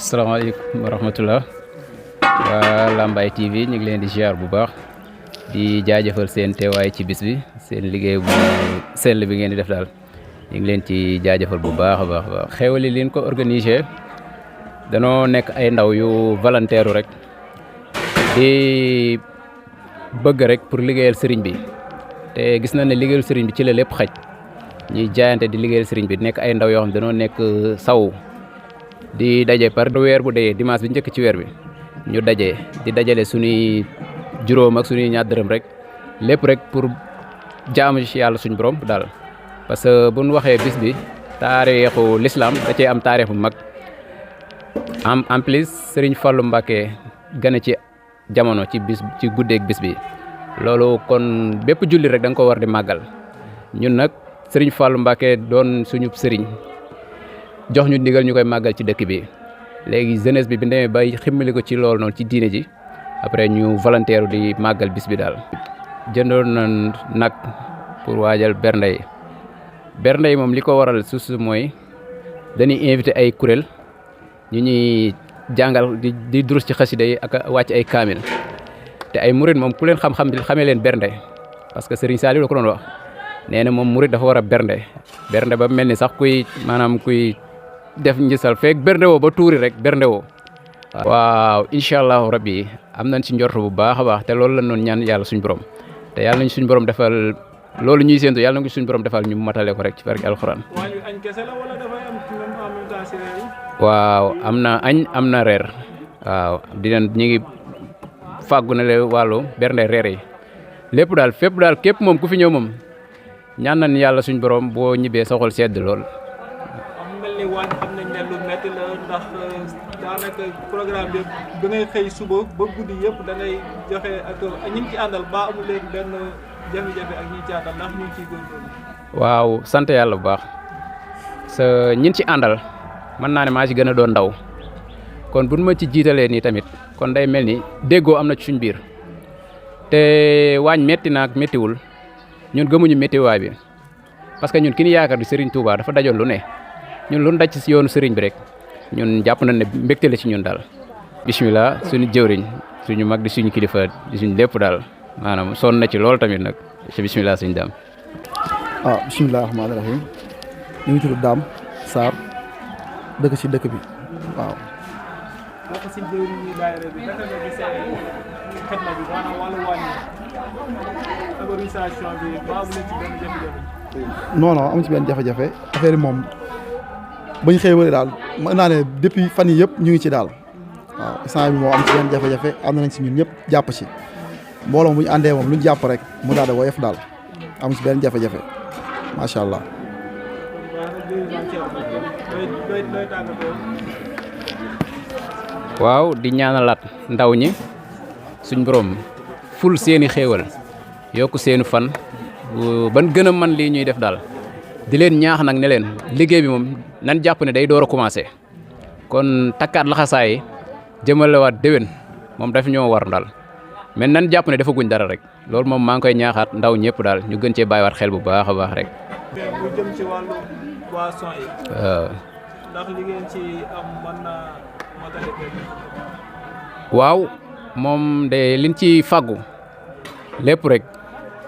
asalaamaaleykum wa rahmatullah waa Lambaye TV ñu ngi leen di ziar bu baax di jaajëfal seen teewaay ci bis bi seen liggéey bu sell bi ngeen di def daal ñu ngi leen ci jaajëfal bu baax a baax xéwal yi leen ko organisé danoo nekk ay ndaw yu volontaire rek di bëgg rek pour liggéeyal sëriñ bi te gis na ne liggéeyal sëriñ bi ci la lépp xaj ñuy jaayante di liggéeyal sëriñ bi nekk ay ndaw yoo xam danoo nekk saw di daje par weer bu dee dimanche bi njëkk ci weer bi ñu daje di dajale suñuy juróom ak suñuy ñaar dërëm rek lépp rek pour jaamu ci yàlla suñu borom daal parce que bu ñu waxee bis bi taarixu l'islam da cee am taarix bu mag en plus Serigne Fallou Mbacké gane ci jamono ci bis ci guddeeg bis bi loolu kon bépp julli rek da nga ko war di màggal ñun nag Serigne Fallou Mbacké doon suñu sëriñ jox ñu ndigal ñu koy màggal ci dëkk bi léegi jeunesse bi demee bay ximmali ko ci loolu noonu ci diine ji après ñu volontaire di màggal bis bi daal. jëndoon na nag pour waajal bernde yi moom li ko waral suuf mooy dañuy invité ay kuréel ñu ñuy jàngal di durus ci xasida yi ak wàcc ay kaamil te ay murid moom ku leen xam-xam xamee leen bernde parce que Serigne Saliou la ko doon wax nee na moom murid dafa war a bernde ba mel ni sax kuy def njësal feek bernde woo ba tuuri rek bernde woo waaw incha allahu rabbi am nañ ci njort bu baax a baax te loolu la noonu ñaan yàlla suñu borom te yàlla nañ suñu borom defal loolu ñuy séentu yàlla nañ suñu borom defal ñu matale ko rek ci barke alxuraan. waaw am na añ am na reer waaw ñu ngi fàggu na le wàllu bernde reer yi lépp daal fépp daal képp moom ku fi ñëw moom ñaan nañ yàlla suñu borom boo ñibbee sa xol sedd lool. waañ xam nañ ne lu métti la ndax daanaka programme bi ba ngay xëy suba ba guddi yëpp da ngay joxe ak ñi ngi ci àndal ba amul leen benn jafe-jafe ak ñi ci àndal ndax ñu ngi ciy góorgóorlu. waaw sant yàlla bu baax sa ñin ci àndal mën naa ne maa ci gën a doon ndaw kon buñ ma ci jiitalee nii tamit kon day mel ni déggoo am na ci suñ biir te waañ métti naag méttiwul ñun gëmuñu méttiwaay bi parce que ñun ki ñu yaakaar di Serigne Touba dafa dajoon lu ne. ñun lu daj ci yoonu sëriñ bi rek ñun jàpp nañ ne mbégte la ci ñun daal bisimilah suñu jëwriñ suñu mag di suñu kilifa di suñu lépp daal maanaam sonn na ci lool tamit nag ci bisimilah suñu daam. bisimilah rahmaani rahim ñu ngi tudd Dame Sarr dëkk ci dëkk bi waaw. naka si jëwriñ yi daayira bi naka nga gisee xidma bi maanaam wàllu wàññi organisation bi baabu la ci benn jafe-jafe. non amu ci benn jafe-jafe affaire yi moom. bañ xëy daal mën naa ne depuis fan yi yëpp ñu ngi ci daal waaw instant bi moo am ci benn jafe-jafe am nañ si ñun ñëpp jàpp ci mbooloo bu ñu àndee moom lu ñu jàpp rek mu daal di woyof daal am ci benn jafe-jafe macha allah. waaw di ñaanalaat ndaw ñi suñ borom ful seeni xéewal yokk seeni fan ban gën a man lii ñuy def daal di leen ñaax nag ne leen liggéey bi moom nan jàpp ne day door a commencé kon takkaat laxasaay jëmalewaat déwén moom daf ñoo war daal mais nan jàpp ne dafa guñ dara rek loolu moom maa ngi koy ñaaxaat ndaw ñëpp daal ñu gën cee bàyyiwaat xel bu baax a baax rek. bu jëm ci wàllu boisson yi. ndax li ngeen ci am mën naa matale. waaw moom de liñ ci fàggu lépp rek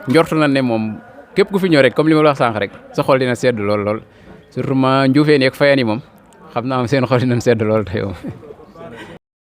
njort na ne moom képp ku fi ñëw rek comme li ma la wax sànq rek sa xol dina sedd lool surtout ma njuufeen yeeg fayeen yi moom xam naa seen xol dinañ sedd lool tey moom.